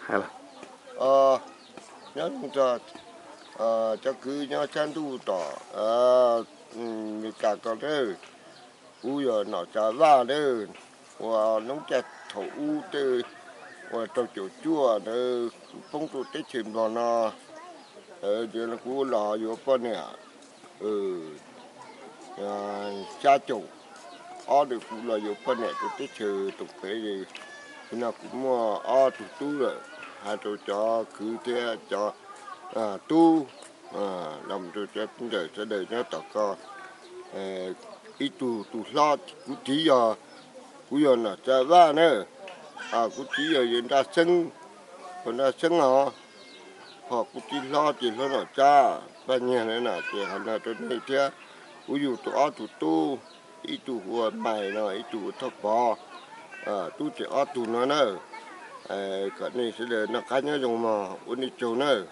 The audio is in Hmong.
Nyob zoo, cov kwv nyob sab ntuj tom Meskas ko nawb. Kuv yog Nom Tsav Vaj nawb, uas hnub caij thaum ub tej uas rau caum cuaj ntawd kuv poob rau teb chaws Nplog no, kuv los yuav poj niam. Xya caum ob ntawd kuv los yuav poj niam rau teb chaws Toom Kev. Nim no kuv muaj ob tug tub lawm, hais rau cov kwv thiab cov tub, los rau cov ntawm sawv daws nyob tom ko. Ib tug tus hlob kuv txiv yog, kuv yog Nom Tsav Vaj na, kuv txiv yog yawg Nraj Xeeb, Nraj Xeeb os. Ho kuv txiv hlob ces hlob Nom Tsav Vaj Nyiag na, ces hais no rau nej thiab. Kuv yug tau ob tug tub, ib tug hu ua Maiv no, ib tug hu ua Thoj Pov, tub ces ob tug no na. Kom nej sawv daws noj qab nyob zoo mog, ua nej tsaug nawb.